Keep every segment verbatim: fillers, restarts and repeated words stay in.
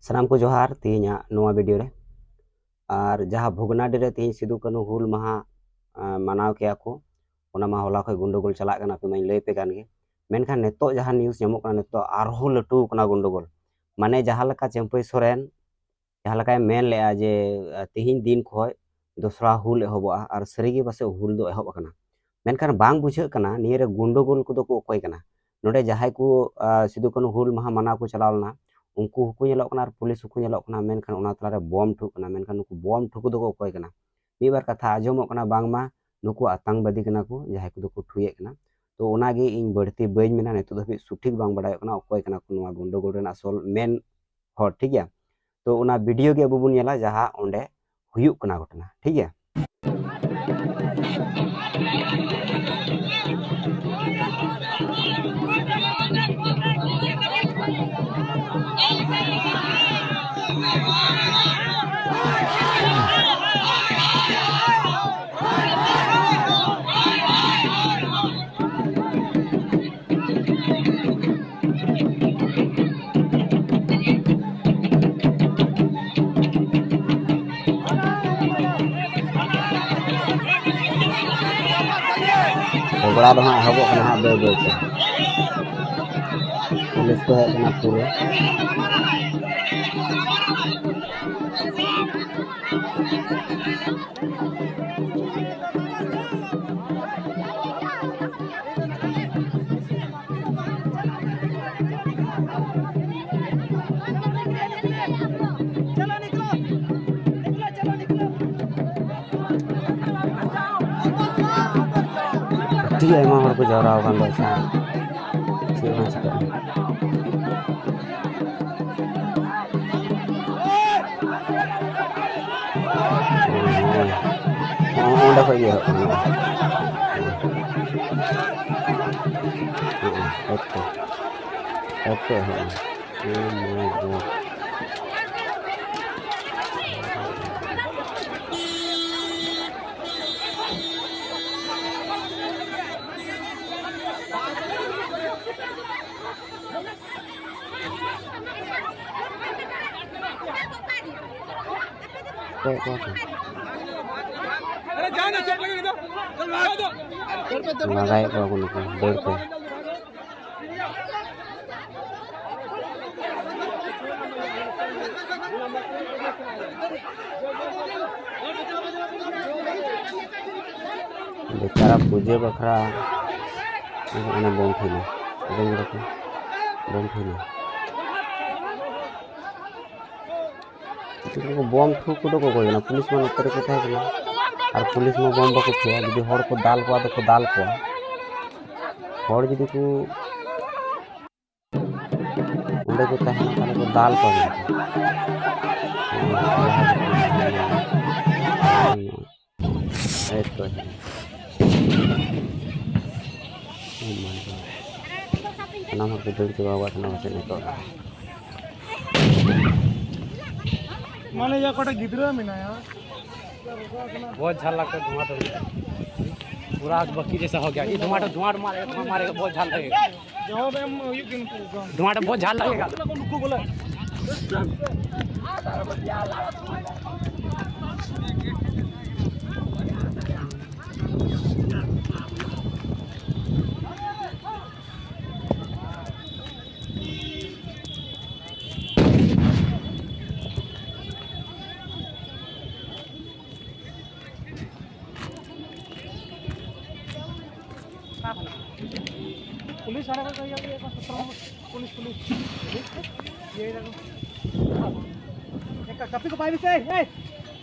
ᱥᱟᱱᱟᱢ ᱠᱚ ᱡᱚᱦᱟᱨ ᱛᱮᱦᱮᱧᱟᱜ ᱱᱚᱣᱟ ᱵᱷᱤᱰᱤᱭᱳ ᱨᱮ᱾ ᱟᱨ ᱡᱟᱦᱟᱸ ᱵᱷᱚᱜᱽᱱᱟᱰᱤ ᱨᱮ ᱛᱮᱦᱮᱧ ᱥᱤᱫᱩ ᱠᱟᱹᱱᱦᱩ ᱦᱩᱞ ᱢᱟᱦᱟ, ᱟᱸ, ᱢᱟᱱᱟᱣ ᱠᱮᱜᱼᱟ ᱠᱚ, ᱚᱱᱟ ᱢᱟ ᱦᱚᱞᱟ ᱠᱷᱚᱱ ᱜᱚᱱᱰᱳᱜᱳᱞ ᱪᱟᱞᱟᱜ ᱠᱟᱱᱟ, ᱟᱯᱮ ᱢᱟᱧ ᱞᱟᱹᱭ ᱟᱯᱮ ᱠᱟᱱ ᱜᱮ᱾ ᱢᱮᱱᱠᱷᱟᱱ ᱱᱤᱛᱚᱜ ᱡᱟᱦᱟᱸ ᱱᱤᱭᱩᱡᱽ ᱧᱟᱢᱚᱜ ᱠᱟᱱᱟ, ᱱᱤᱛᱚᱜ ᱟᱨᱦᱚᱸ ᱞᱟᱹᱴᱩ ᱠᱟᱱᱟ ᱜᱚᱱᱰᱳᱜᱳᱞ᱾ ᱢᱟᱱᱮ ᱡᱟᱦᱟᱸ ᱞᱮᱠᱟ ᱪᱟᱹᱢᱯᱟᱹᱭ ᱥᱚᱨᱮᱱ ᱡᱟᱦᱟᱸ ᱞᱮᱠᱟᱭ ᱢᱮᱱ ᱞᱮᱜᱼᱟ ᱡᱮ, ᱟᱸ, ᱛᱤᱦᱤᱧ ᱫᱤᱱ ᱠᱷᱚᱱ ᱫᱚᱥᱨᱟ ᱦᱩᱞ ᱮᱦᱚᱵᱚᱜᱼᱟ, ᱟᱨ ᱥᱟᱹᱨᱤᱜᱮ ᱯᱟᱥᱮᱡ ᱦᱩᱞ ᱫᱚ ᱮᱦᱚᱵ ᱟᱠᱟᱱᱟ᱾ ᱢᱮᱱᱠᱷᱟᱱ ᱵᱟᱝ ᱵᱩᱡᱷᱟᱹᱜ ᱠᱟᱱᱟ ᱱᱤᱭᱟᱹ ᱨᱮ ᱜᱚᱱᱰᱳᱜᱳᱞ ᱠᱚᱫᱚ ᱠᱚ ᱚᱠᱚᱭ ᱠᱟᱱᱟ? ᱱᱚᱰᱮ ᱡᱟᱦᱟᱸᱭ ᱠᱚ, ᱟᱸ, ᱥᱤᱫᱩ ᱠᱟᱹᱱᱦᱩ ᱦᱩᱞ ᱢᱟᱦᱟ ᱢᱟᱱᱟᱣ ᱠᱚ ᱪᱟᱞᱟᱣ ᱞᱮᱱᱟ, ᱩᱱᱠᱩ ᱦᱚᱸᱠᱚ ᱧᱮᱞᱚᱜ ᱠᱟᱱᱟ ᱟᱨ ᱯᱩᱞᱤᱥ ᱦᱚᱸᱠᱚ ᱧᱮᱞᱚᱜ ᱠᱟᱱᱟ, ᱢᱮᱱᱠᱷᱟᱱ ᱚᱱᱟ ᱛᱟᱞᱟᱨᱮ ᱵᱚᱢ ᱴᱷᱩᱠ ᱠᱟᱱᱟ, ᱢᱮᱱᱠᱷᱟᱱ ᱱᱩᱠᱩ ᱵᱚᱢ ᱴᱷᱩᱠᱩ ᱫᱚᱠᱚ ᱚᱠᱚᱭ ᱠᱟᱱᱟ? ᱢᱤᱫ ᱵᱟᱨ ᱠᱟᱛᱷᱟ ᱟᱸᱡᱚᱢᱚᱜ ᱠᱟᱱᱟ ᱵᱟᱝᱢᱟ ᱱᱩᱠᱩ ᱟᱛᱟᱝᱵᱟᱫᱤ ᱠᱟᱱᱟ ᱠᱚ ᱡᱟᱦᱟᱸᱭ ᱠᱚᱫᱚ ᱠᱚ ᱴᱷᱩᱭᱮᱫ ᱠᱟᱱᱟ᱾ ᱛᱚ ᱚᱱᱟᱜᱮ ᱤᱧ ᱵᱟᱹᱲᱛᱤ ᱵᱟᱹᱧ ᱢᱮᱱᱟ, ᱱᱤᱛᱚᱜ ᱫᱷᱟᱹᱵᱤᱡ ᱥᱚᱴᱷᱤᱠ ᱵᱟᱝ ᱵᱟᱰᱟᱭᱚᱜ ᱠᱟᱱᱟ ᱚᱠᱚᱭ ᱠᱟᱱᱟ ᱠᱚ ᱱᱚᱣᱟ ᱜᱚᱱᱰᱳᱜᱳᱞ ᱨᱮᱱ ᱟᱥᱚᱞ ᱢᱮᱱ ᱦᱚᱲ, ᱴᱷᱤᱠ ᱜᱮᱭᱟ᱾ ᱛᱚ ᱚᱱᱟ ᱵᱷᱤᱰᱤᱭᱳ ᱜᱮ ᱟᱵᱚ ᱵᱚᱱ ᱧᱮᱞᱟ ᱡᱟᱦᱟᱸ ᱚᱸᱰᱮ ᱦᱩᱭᱩᱜ ᱠᱟᱱᱟ ᱜᱷᱚᱴᱚᱱᱟ, ᱴᱷᱤᱠ ᱜᱮᱭᱟ᱾ ᱡᱷᱚᱜᱽᱲᱟ ᱫᱚ ᱦᱟᱸᱜ ᱮᱦᱚᱵᱚᱜ ᱠᱟᱱᱟ ᱦᱟᱸᱜ ᱵᱟᱹᱭ ᱵᱟᱹᱭ ᱛᱮ᱾ ᱯᱩᱞᱤᱥ ᱠᱚ ᱦᱮᱡ ᱠᱟᱱᱟ ᱯᱩᱨᱟᱹ᱾ ᱟᱹᱰᱤ ᱟᱭᱢᱟ ᱦᱚᱲ ᱠᱚ ᱡᱟᱣᱨᱟ ᱟᱠᱟᱱ ᱫᱚ, ᱟᱪᱪᱷᱟ, ᱪᱮᱫ ᱵᱟᱝ ᱪᱤᱠᱟᱹᱜᱼᱟ? ᱦᱚᱸ, ᱦᱚᱸ, ᱚᱸᱰᱮ ᱠᱷᱚᱡ ᱜᱮ ᱮᱦᱚᱵ ᱠᱟᱱᱟ᱾ ᱦᱚᱸ, ᱦᱚᱸ, ᱚᱠᱛᱚ, ᱚᱠᱛᱚ ᱮᱦᱚᱵ ᱮᱱᱟ᱾ Oh my God. ᱞᱟᱜᱟᱭᱮᱫ ᱠᱚᱣᱟ ᱠᱚ ᱱᱩᱠᱩ ᱫᱟᱹᱲ ᱛᱮ᱾ ᱵᱮᱪᱟᱨᱟ ᱯᱩᱡᱟᱹ ᱵᱟᱠᱷᱨᱟ ᱚᱱᱮ ᱵᱚᱢ ᱛᱟᱦᱮᱱᱟ, ᱟᱸᱡᱚᱢ ᱠᱮᱫᱟ ᱯᱮ? ᱵᱚᱢ ᱛᱟᱦᱮᱱᱟ᱾ ᱩᱱᱠᱩ ᱵᱚᱢ ᱴᱷᱩᱠ ᱠᱚᱫᱚ ᱠᱚ ᱚᱠᱚᱭ ᱠᱟᱱᱟ? ᱯᱩᱞᱤᱥ ᱢᱟ ᱱᱚᱛᱮ ᱨᱮᱠᱚ ᱛᱟᱦᱮᱸ ᱠᱟᱱᱟ, ᱟᱨ ᱯᱩᱞᱤᱥ ᱢᱟ ᱵᱚᱢ ᱵᱟᱠᱚ ᱴᱷᱩᱭᱟ᱾ ᱡᱩᱫᱤ ᱦᱚᱲ ᱠᱚ ᱫᱟᱞ ᱠᱚᱣᱟ, ᱟᱫᱚ ᱠᱚ ᱫᱟᱞ ᱠᱚᱣᱟ᱾ ᱦᱚᱲ ᱡᱩᱫᱤ ᱠᱚ ᱚᱸᱰᱮ ᱠᱚ ᱛᱟᱦᱮᱱᱟ, ᱛᱟᱦᱞᱮ ᱠᱚ ᱫᱟᱞ ᱠᱚᱣᱟ ᱢᱮᱱᱛᱮ᱾ ᱦᱮᱸ, ᱛᱚ᱾ Oh my God. ᱥᱟᱱᱟᱢ ᱦᱚᱲ ᱠᱚ ᱫᱟᱹᱲ ᱪᱟᱵᱟ ᱟᱠᱟᱫ ᱛᱟᱦᱮᱱᱟ ᱯᱟᱥᱮᱡ ᱱᱤᱛᱚᱜ ᱫᱚ᱾ ᱢᱟᱱᱮ, ᱭᱟ, ᱚᱠᱟᱴᱟᱜ ᱜᱤᱫᱽᱨᱟᱹ ᱢᱮᱱᱟᱭᱟ? बहुत झाल लगता है धुआं तो। पूरा आग बत्ती जैसा हो गया। ये धुआं तो, धुआं मारेगा, धुआं मारेगा, बहुत झाल लगेगा। जवाब एम हुई कि उनको गांव। धुआं तो बहुत झाल लगेगा। उनको बोला। पुलिस आने को चाहिए, ये तो सत्रह पुलिस, पुलिस। ये देखो। एक कॉपी को पाई भी से, ए!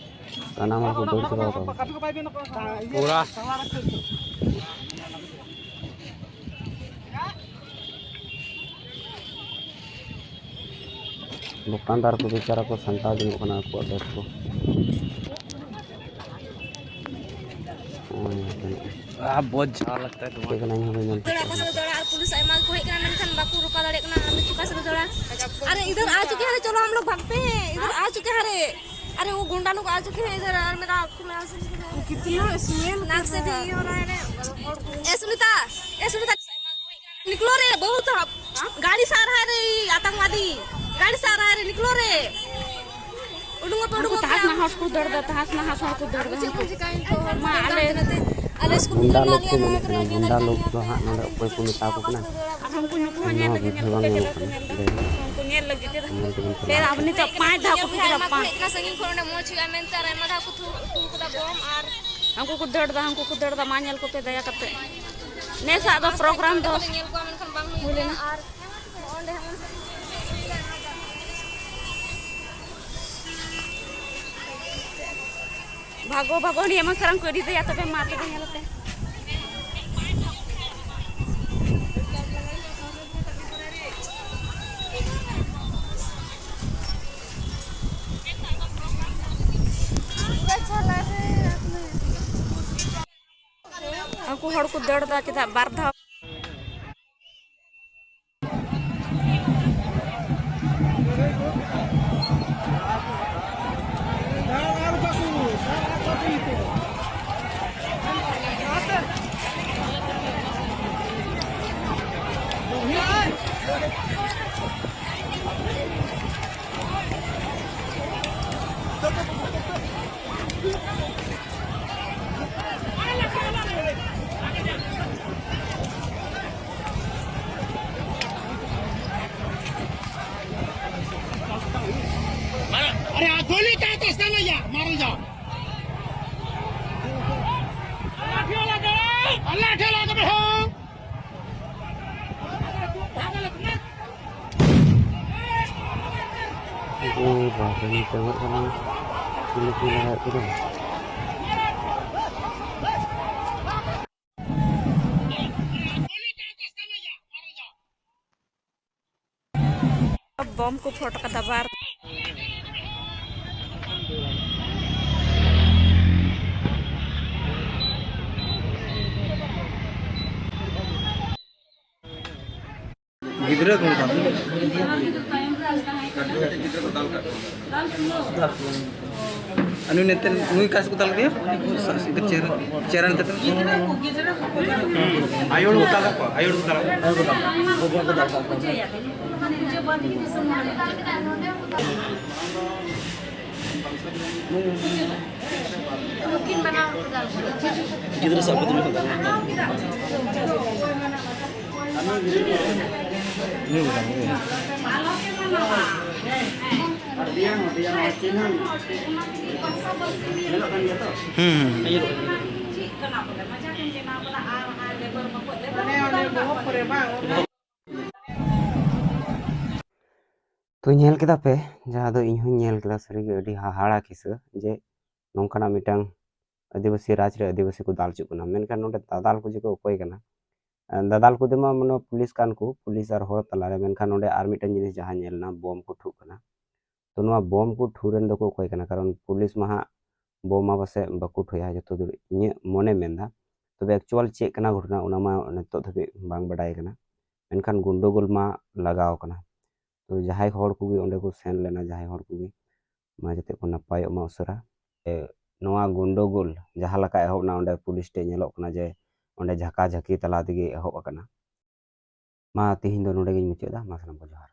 ᱥᱟᱱᱟᱢ ᱦᱚᱲ ᱠᱚ ᱫᱟᱹᱲ ᱪᱟᱵᱟ ᱟᱠᱟᱫᱟ᱾ ᱠᱚᱯᱤ ᱠᱚ ᱵᱟᱭ ᱵᱮᱱ ᱠᱚ, ᱤᱭᱟᱹ, ᱯᱩᱨᱟ᱾ ᱥᱟᱶᱟᱨ ᱨᱮ ᱠᱷᱟᱹᱲ ᱠᱚ᱾ ᱫᱚᱠᱟᱱᱫᱟᱨ ᱠᱚ ᱵᱮᱪᱟᱨᱟ ᱠᱚ ᱥᱟᱢᱴᱟᱣ ᱡᱚᱝᱚᱜ ᱠᱟᱱᱟ ᱟᱠᱚᱣᱟᱜ ᱵᱮᱜᱽ ᱠᱚ᱾ ᱱᱚᱜᱼᱚᱭ ᱧᱮᱞ ᱜᱟᱱᱚᱜᱼᱟ᱾ ᱟᱵ ᱵᱚᱦᱩᱛ ᱡᱷᱟᱞ ᱞᱟᱜᱽᱛᱟ ᱦᱟᱭ ᱛᱩᱢᱦᱟᱨᱟ᱾ ᱪᱮᱫ ᱠᱟᱱᱟ ᱤᱧ ᱦᱚᱸ ᱵᱟᱹᱧ ᱧᱮᱞ ᱴᱷᱤᱠ ᱫᱟᱹᱲᱟ ᱠᱟᱱᱟ᱾ ᱚᱠᱟ ᱥᱮᱫ ᱫᱟᱹᱲᱟ ᱟᱨ ᱯᱩᱞᱤᱥ ᱟᱭᱢᱟ ᱜᱮᱠᱚ ᱦᱮᱡ ᱠᱟᱱᱟ, ᱢᱮᱱᱠᱷᱟᱱ ᱵᱟᱠᱚ ᱨᱚᱠᱟ ᱫᱟᱲᱮᱭᱟᱜ ᱠᱟᱱᱟ᱾ ᱟᱢ ᱫᱚ ᱪᱩᱯᱟ ᱥᱮᱫ ᱫᱟᱹᱲᱟ᱾ अरे इधर आ चुके हैं, चलो हम लोग भागते हैं, इधर आ चुके हैं। अरे अरे वो गुंडा लोग आ चुके हैं इधर, और मेरा आँखों में आंसू निकल रहा है। कितना स्मेल नाक से भी ये हो रहा है रे। ए सुनीता, ए सुनीता, निकलो रे, बहुत ह-, गाड़ी से आ रहा है रे, ये आतंकवादी गाड़ी से आ रहा है रे, निकलो रे। ᱩᱰᱩᱝ ᱟᱯᱮ, ᱩᱰᱩᱝ ᱟᱯᱮ᱾ ᱛᱟᱦᱟᱥ ᱱᱟᱦᱟᱥ ᱠᱚ ᱫᱟᱹᱲ ᱫᱟ, ᱛᱟᱦᱟᱥ ᱱᱟᱦᱟᱥ ᱦᱚᱲ ᱠᱚ ᱫᱟᱹᱲ ᱫᱟ᱾ ᱪᱮᱫ ᱵᱚᱱ ᱪᱤᱠᱟᱹᱭᱟ ᱱᱤᱛᱚᱜ? ᱢᱟ ᱟᱞᱮ ᱦᱟᱱᱛᱮ ᱱᱟᱛᱮ᱾ ᱟᱞᱮ ᱥᱠᱩᱞ ᱜᱩᱱᱰᱟ ᱠᱷᱚᱱᱟᱜ ᱞᱳᱠ ᱠᱚ ᱟᱞᱮ ᱵᱮᱱᱟᱜ ᱠᱟᱱᱟ᱾ ᱜᱩᱱᱰᱟ ᱞᱳᱠ ᱫᱚ ᱦᱟᱸᱜ ᱱᱚᱰᱮ ᱚᱠᱚᱭ ᱠᱚ ᱢᱮᱛᱟ ᱠᱚ ᱠᱟᱱᱟ? ᱟᱨ ᱩᱱᱠᱩ ᱱᱩᱠᱩ ᱦᱚᱸ ᱧᱮᱞ ᱱᱚᱣᱟ ᱞᱮᱠᱚ ᱯᱮ, ᱵᱩᱡᱷᱟᱹᱣ ᱪᱮᱫ ᱞᱮᱠᱟ ᱠᱚ ᱵᱟᱹᱱᱩᱜ ᱧᱮᱞ ᱫᱟ? ᱠᱟᱱᱟ᱾ ᱩᱱᱠᱩ ᱧᱮᱞ ᱞᱟᱹᱜᱤᱫ ᱪᱮᱫᱟᱜ? ᱧᱮᱞ ᱛᱮᱵᱚᱱ ᱯᱮ, ᱪᱟᱞᱟᱜᱼᱟ᱾ ᱟᱵᱚ ᱱᱤᱛᱚᱜ ᱯᱟᱸᱪ ᱫᱷᱟᱣ ᱠᱚ ᱦᱮᱡ ᱮᱱᱟ, ᱯᱤᱴᱤᱨᱟ, ᱟᱭᱢᱟ ᱠᱚ ᱯᱟᱸᱪ᱾ ᱦᱮᱡ ᱮᱱᱟ ᱥᱟᱺᱜᱤᱧ ᱠᱷᱚᱱ, ᱚᱸᱰᱮ ᱢᱚᱡᱽ ᱦᱩᱭᱩᱜᱼᱟ ᱢᱮᱱᱛᱮ ᱟᱨ ᱟᱭᱢᱟ ᱫᱷᱟᱣ ᱠᱚ ᱛᱷᱩ-, ᱛᱷᱩ ᱠᱟᱫᱟ ᱵᱚᱢ ᱟᱨ ᱩᱱᱠᱩ ᱠᱚ ᱫᱟᱹᱲ ᱫᱟ, ᱩᱱᱠᱩ ᱠᱚ ᱫᱟᱹᱲ ᱫᱟ, ᱢᱟ ᱧᱮᱞ ᱠᱚᱯᱮ ᱫᱟᱭᱟ ᱠᱟᱛᱮ᱾ ᱱᱮᱥᱟᱜ ᱫᱚ ᱯᱨᱳᱜᱨᱟᱢ ᱫᱚ ᱧᱮᱞ ᱠᱚᱣᱟ, ᱢᱮᱱᱠᱷᱟᱱ ᱵᱟᱝ ᱦᱩᱭ ᱞᱮᱱᱟ᱾ ᱟᱨ ᱚᱸᱰᱮ ᱦᱚᱸ ᱵᱷᱟᱜᱚ, ᱵᱷᱟᱜᱚ, ᱩᱱᱤ ᱮᱢᱚᱱ ᱥᱟᱨᱟᱢ ᱠᱚ ᱤᱫᱤᱭᱟ, ᱛᱚᱵᱮ ᱢᱟ, ᱛᱚᱵᱮ ᱧᱮᱞ ᱯᱮ᱾ ᱩᱱᱠᱩ ᱦᱚᱲ ᱠᱚ ᱫᱟᱹᱲ ᱫᱟ ᱪᱮᱫᱟᱜ ᱵᱟᱨ ᱫᱷᱟᱣ? अरे, आ गोली का तो इसका नहीं यार, मारो जाओ। अल्लाह ठेला दे हो। ᱮ ᱵᱟᱵᱨᱮ, ᱱᱚᱛᱮ ᱦᱚᱸ ᱠᱟᱱᱟ᱾ ᱪᱤᱞᱤ ᱠᱚ ᱞᱟᱜᱟᱭᱮᱫ ᱠᱚᱫᱚ᱾ ᱵᱚᱢ ᱠᱚ ᱯᱷᱚᱴ ᱠᱟᱫᱟ ᱵᱟᱨ᱾ ᱜᱤᱫᱽᱨᱟᱹ ᱠᱚ ᱚᱱᱠᱟ᱾ ᱟᱨ ᱱᱩᱭ ᱱᱮᱛᱮ, ᱱᱩᱭ ᱚᱠᱟ ᱥᱮᱫ ᱠᱚ ᱫᱟᱞ ᱠᱮᱫᱮᱭᱟ? ᱪᱮᱦᱨᱟ, ᱪᱮᱦᱨᱟ ᱱᱮᱛᱮ ᱛᱮ᱾ ᱟᱭᱳ ᱦᱚᱲ ᱠᱚ ᱫᱟᱞ ᱠᱟᱜ ᱠᱚᱣᱟ, ᱟᱭᱳ ᱦᱚᱲ ᱠᱚ ᱫᱟᱞ ᱠᱟᱜ ᱠᱚᱣᱟ᱾ ᱟᱭᱳ ᱦᱚᱲ ᱠᱚ ᱫᱟᱞ ᱠᱟᱜ ᱠᱚᱣᱟ᱾ ᱜᱤᱫᱽᱨᱟᱹ ᱥᱟᱵ ᱠᱟᱛᱮ ᱧᱩ ᱠᱟᱫᱟ᱾ ᱧᱩ ᱠᱟᱫᱟ᱾ ᱦᱩᱸ, ᱦᱩᱸ᱾ ᱛᱚ, ᱧᱮᱞ ᱠᱮᱫᱟ ᱯᱮ, ᱡᱟᱦᱟᱸ ᱫᱚ ᱤᱧ ᱦᱚᱸᱧ ᱧᱮᱞ ᱠᱮᱫᱟ, ᱥᱟᱹᱨᱤᱜᱮ ᱟᱹᱰᱤ ᱦᱟᱦᱟᱲᱟ ᱠᱤᱥᱟᱹ ᱡᱮ ᱱᱚᱝᱠᱟᱱᱟᱜ ᱢᱤᱫᱴᱟᱝ ᱟᱹᱫᱤᱵᱟᱹᱥᱤ ᱨᱟᱡᱽ ᱨᱮ ᱟᱹᱫᱤᱵᱟᱹᱥᱤ ᱠᱚ ᱫᱟᱞ ᱦᱚᱪᱚᱜ ᱠᱟᱱᱟ᱾ ᱢᱮᱱᱠᱷᱟᱱ ᱱᱚᱰᱮ ᱫᱟᱫᱟᱞ ᱠᱚ ᱡᱮ ᱠᱚ ᱚᱠᱚᱭ ᱠᱟᱱᱟ? ᱫᱟᱫᱟᱞ ᱠᱚᱫᱚ ᱢᱟ ᱢᱟᱱᱮ ᱯᱩᱞᱤᱥ ᱠᱟᱱ ᱠᱚ, ᱯᱩᱞᱤᱥ ᱟᱨ ᱦᱚᱲ ᱛᱟᱞᱟᱨᱮ᱾ ᱢᱮᱱᱠᱷᱟᱱ ᱱᱚᱰᱮ ᱟᱨ ᱢᱤᱫᱴᱟᱝ ᱡᱤᱱᱤᱥ ᱡᱟᱦᱟᱸ ᱧᱮᱞ ᱮᱱᱟ, ᱵᱳᱢ ᱠᱚ ᱴᱷᱩᱜ ᱠᱟᱱᱟ᱾ ᱛᱚ, ᱱᱚᱣᱟ ᱵᱳᱢ ᱠᱚ ᱴᱷᱩ ᱨᱮᱱ ᱫᱚᱠᱚ ᱚᱠᱚᱭ ᱠᱟᱱᱟ? ᱠᱟᱨᱚᱱ ᱯᱩᱞᱤᱥ ᱢᱟ ᱦᱟᱸᱜ ᱵᱳᱢ ᱢᱟ ᱯᱟᱥᱮᱡ ᱵᱟᱠᱚ ᱴᱷᱩᱭᱟ, ᱡᱚᱛᱚ ᱫᱩᱨ ᱤᱧᱟᱹᱜ ᱢᱚᱱᱮ ᱢᱮᱱᱫᱟ᱾ ᱛᱚᱵᱮ ᱮᱠᱪᱩᱣᱟᱞ ᱪᱮᱫ ᱠᱟᱱᱟ ᱜᱷᱚᱴᱚᱱᱟ, ᱚᱱᱟ ᱢᱟ ᱱᱤᱛᱚᱜ ᱫᱷᱟᱹᱵᱤᱡ ᱵᱟᱝ ᱵᱟᱰᱟᱭ ᱠᱟᱱᱟ᱾ ᱢᱮᱱᱠᱷᱟᱱ ᱜᱚᱱᱰᱳᱜᱳᱞ ᱢᱟ ᱞᱟᱜᱟᱣ ᱠᱟᱱᱟ᱾ ᱛᱚ, ᱡᱟᱦᱟᱸᱭ ᱦᱚᱲ ᱠᱚᱜᱮ ᱚᱸᱰᱮ ᱠᱚ ᱥᱮᱱ ᱞᱮᱱᱟ, ᱡᱟᱦᱟᱸᱭ ᱦᱚᱲ ᱠᱚᱜᱮ, ᱢᱟ ᱡᱟᱛᱮ ᱠᱚ ᱱᱟᱯᱟᱭᱚᱜ ᱢᱟ ᱩᱥᱟᱹᱨᱟ᱾ ᱮ, ᱱᱚᱣᱟ ᱜᱚᱱᱰᱳᱜᱳᱞ ᱡᱟᱦᱟᱸ ᱞᱮᱠᱟ ᱮᱦᱚᱵ ᱮᱱᱟ, ᱚᱸᱰᱮ ᱯᱩᱞᱤᱥ ᱴᱷᱮᱡ ᱧᱮᱞᱚᱜ ᱠᱟᱱᱟ ᱡᱮ ᱚᱸᱰᱮ ᱡᱷᱟᱠᱟ ᱡᱷᱟᱹᱠᱤ ᱛᱟᱞᱟ ᱛᱮᱜᱮ ᱮᱦᱚᱵ ᱟᱠᱟᱱᱟ᱾ ᱢᱟ ᱛᱤᱦᱤᱧ ᱫᱚ ᱱᱚᱰᱮ ᱜᱤᱧ ᱢᱩᱪᱟᱹᱫᱟ᱾ ᱢᱟ ᱥᱟᱱᱟᱢ ᱠᱚ ᱡᱚᱦᱟᱨ᱾